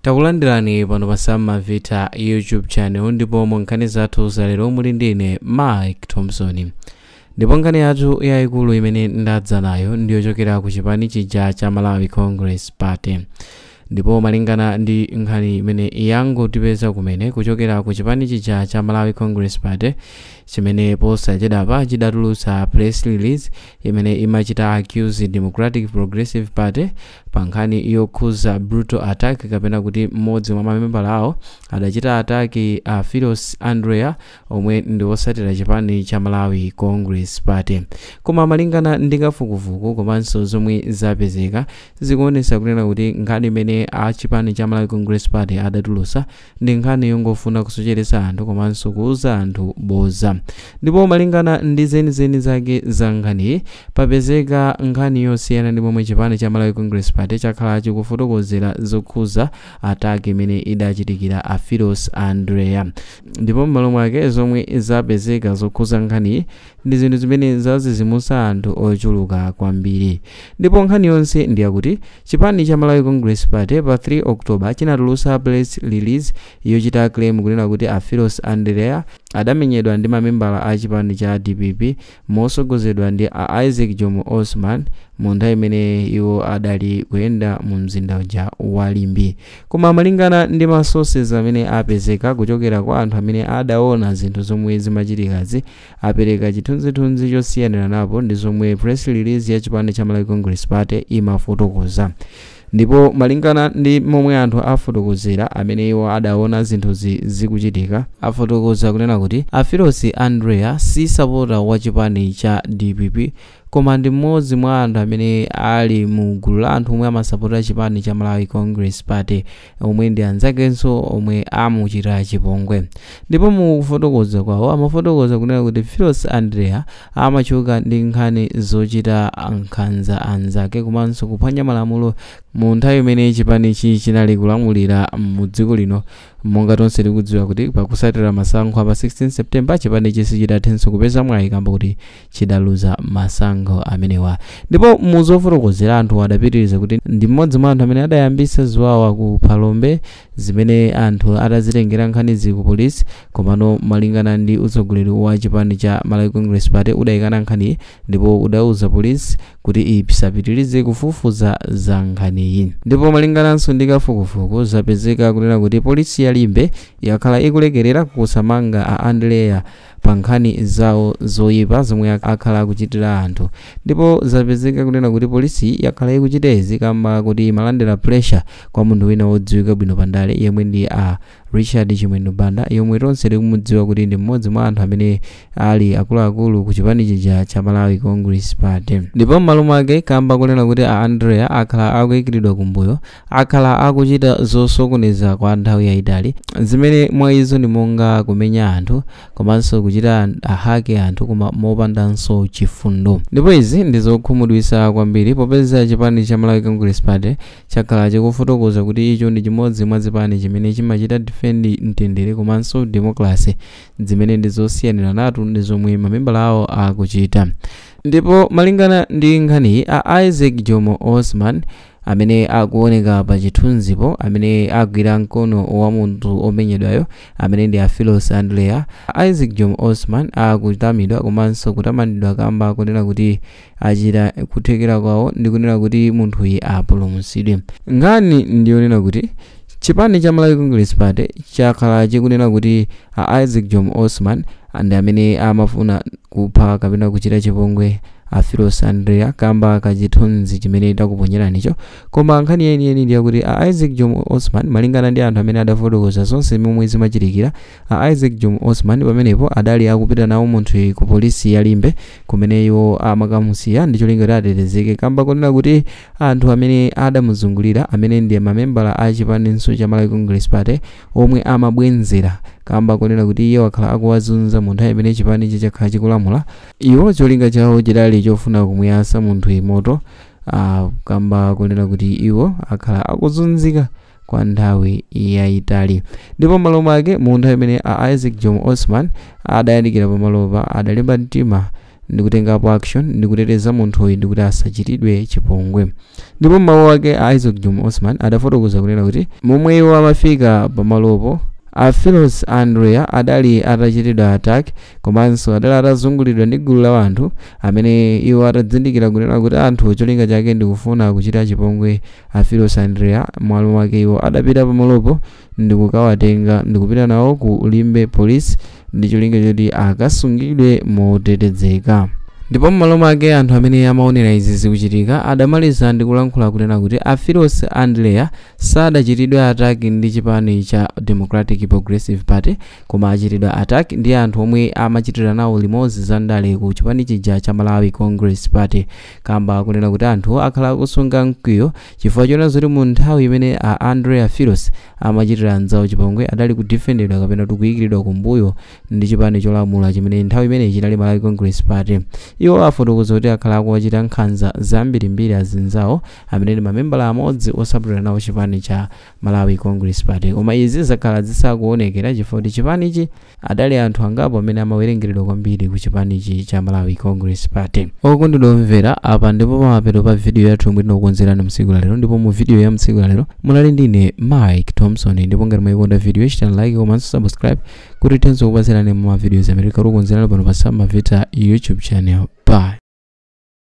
Takulandirani pano pa Sam Mavita YouTube channel, ndipo mu nkhani zathu zalero muli ndine Mike Thompson. Ndipo nkhani yathu yayikulu imene ndadza nayo ndiyochokera ku chipani chija cha Malawi Congress Party. Ndipo malingana ndi nkhani imene yangotipeza kumene kuchokera ku chipani chija cha Malawi Congress Party, chimene posachedwapa chidatulutsa press release imene imachita accuse Democratic Progressive Party pa nkhani yokhuza brutal attack, kapena kuti mmodzi mwa mamembala awo adachita attack a Philos Andrea omwe ndi wotsatira chipani cha Malawi Congress Party. Koma malingana ndi kafukufuku komanso zomwe zapezeka, zikuonetsa kunena kuti nkhani imene a chipani cha Malawi Congress Party adatulutsa ndi nkhani yongofuna kusocheretsa anthu komanso kuuza anthu boza. Ndipo malingana ndi zenizeni zake za nkhaniyi, papezeka nkhani yosiyana ndi momwe chipani cha Malawi Congress Party chakhala chikufotokozera zokhuza attack imene idachitikira a Philos Andrea. Ndipo m'malo mwake, zomwe zapezeka zokhuza nkhaniyi ndi zinthu zimene zazizimutsa anthu ochuluka kwambiri. Ndipo nkhani yonse ndiyakuti chipani cha Malawi Congress Party pa 3 October chinatulutsa press release yochita claim kunena kuti a Philos Andrea adamenyedwa ndi mamembala a chipani cha DPP mosogozedwa ndi a Isaac Jomo Osman mu nthawi imene iwo adali kuyenda mu mzinda uja wa Limbe. Koma malingana ndi ma sources amene apezeka kuchokera kwa anthu amene adaona zinthu zomwe zimachitikazi, apereka chithunzithunzi chosiyanira napo ndi zomwe press release ya chipani cha Malawi Congress Party imafotokoza. Ndipo malingana ndi momwe anthu afotokozera amene iwo adaona zinthuzi zikuchitika, afotokoza kunena kuti a Philos Andrea si supporter wa chipani cha DPP, koma ndi mmodzi mwa anthu amene ali mu gulu la anthu omwe amasapota chipani cha Malawi Congress Party, omwe ndi anzakenso omwe amuchita chipongwe. Ndipo mu kufotokoza kwawo amafotokoza kunena kuti Philos Andrea amatchuka ndi nkhani zochita nkhanza anzake komanso kuphwanya malamulo mu nthawi imene chipanichi chinali kulamulira mu dziko lino. Monga tonse tikudziwa kuti pakusatira masankho pa 16 September, chipanichi sichidathenso kupeza mwayi kamba kuti chidaluza masankho amenewa. Ndipo muzofotokozera anthu adapitiriza kuti ndi mmodzi mwa anthu amene adayambisa ziwawa ku Phalombe, zimene anthu atazitengera nkhanizi ku polisi. Komano malingana ndi utsogoleri wa chipani cha Malawi Congress Party, udayikana nkhaniyi ndipo udauza polisi kuti isapitirize kufufuza za nkhaniyi. Ndipo malingananso ndi kafukufuku, zapezeka kunena kuti polisi ya Limbe yakhala ikulekerera kusamanga a Andrea pa nkhani zawo zoyipa zomwe akhala akuchitira anthu. Ndipo zapezeka kunena kuti polisi yakhala ikuchita izi kamba kuti imalandira pressure kwa munthu wina wodziwika bwino pandale, yemwe ndi a Richard Chimwendo Banda, yomwe tonse tikumudziwa kuti ndi mmodzi mwa anthu amene ali akuluakulu ku chipani chija cha Malawi Congress Party. Ndipo m'malo mwake, kamba kunena kuti a Andrea akhala akuyikiridwa kumbuyo, akhala akuchita zosokoneza kwa nthawi yayitali, zimene mwa izo ndi monga kumenya anthu komanso kuchita attack anthu koma mopandanso chifundo. Ndipo izi ndi zokhumudwitsa kwambiri, popeza chipani cha Malawi Congress Party chakhala chikufotokoza kuti icho ndi chimodzi mwa zipani chimene chimachita defend mtendere komanso democracy, zimene ndi zosiyanira natu ndi zomwe mamembala awo akuchita. Ndipo malingana ndi nkhaniyi, a Isaac Jomo Osman amene akuoneka pa chithunzipo, amene agwira mkono wa munthu omenyedwayo amene ndi a Philos Andrea, Isaac Jomo Osman akutamidwa komanso kutamandidwa kamba kunena kuti achita kuthekera kwawo ndi kunena kuti munthuyi apulumutsidwe. Nkhani ndiyonena kuti chipani cha Malawi Congress Party chakhala chikunena kuti a Isaac Jomo Osman ndi amene amafuna kupha kapena kuchita chipongwe a Philos Andrea kamba kachithunzi chimene takuponyeranicho. Koma nkhani yeniyeni ndiyakuti a Isaac Jomo Osman, malingana ndi anthu amene adafotokoza zonse momwe zimachitikira, a Isaac Jomo Osman pamenepo adali akupita nawo munthu ku polisi ya Limbe, kumene iwo amakamusiya ndi cholinga kuti atetezeke, kamba kunena kuti anthu amene adamuzungulira, amene ndi mamembala a chipaninso cha Malawi Congress Party omwe amabwenzera kamba kunena kuti iye wakhala akuwazunza mu nthawi imene chipanichi chakhala chikulamula, iwo cholinga chawo chidali chofuna kumuyasa munthu moto, kamba kunena kuti iwo akhala akuzunzika kwa nthawi yayitali. Ndipo m'malo mwake, mu nthawi imene a Isaac Jomo Osman adayandikira pamalopa, adalimba mtima ndikutengapo action ndikuteteza munthuyu ndikuti asachitidwe chipongwe. Ndipo mawu ake a Isaac Juma Osman adafotokoza kunena kuti momwe iwo amafika pamalopo, a Philos Andrea adali atachitidwa attack komanso adali atazungulidwa ndi gulu la anthu amene iwo atazindikira kunena kuti anthu cholinga chake ndikufuna kuchita chipongwe a Philos Andrea. Mwalo mwake iwo adapita pamalopo ndikukawatenga ndikupita nawo ku Limbe Police ndi cholinga choti akasungidwe motetezeka. Ndipo m'malo mwake anthu amene amaonera izi zikuchitika adamaliza ndi kulankhula kunena kuti a Philos Andrea sadachitidwe attack ndi chipani cha Democratic Progressive Party, koma achitidwa attack ndi anthu omwe amachitira nawo limodzi za ndale ku chipani chija cha Malawi Congress Party, kamba kunena kuti anthu akhala akusunga mkwiyo chifukwa chona zoti mu nthawi imene a Andrea Philos amachitira anzawo chipongwe adali kudefendedwa kapena kuyikiridwa kumbuyo ndi chipani cholamula chimene nthawi imeneyi chinali Malawi Congress Party. Iwo afotokoza kuti akhala akuwachita nkhanza zambirimbiri azinzawo amene ndi mamembala amodzi osapatira nawo chipani cha Malawi Congress Party, koma izi zakhala zisakuonekera chifukwa kuti chipanichi adali anthu angapo amene amawerengeredwa kwambiri ku chipanichi cha Malawi Congress Party. Okondedwa omvera, apa ndipo pamapeto pa video yathu yomwe tinakukonzerani mtsiku la lero. Ndipo mu video ya mtsiku la lero munali ndine Mike Thompson. Ndipo ngati mwayikonda video, chitani like komanso subscribe kuti tithenso kupatsirani ma videos amene tikukonzerani pano pa Sam Mavita YouTube channel. Bye.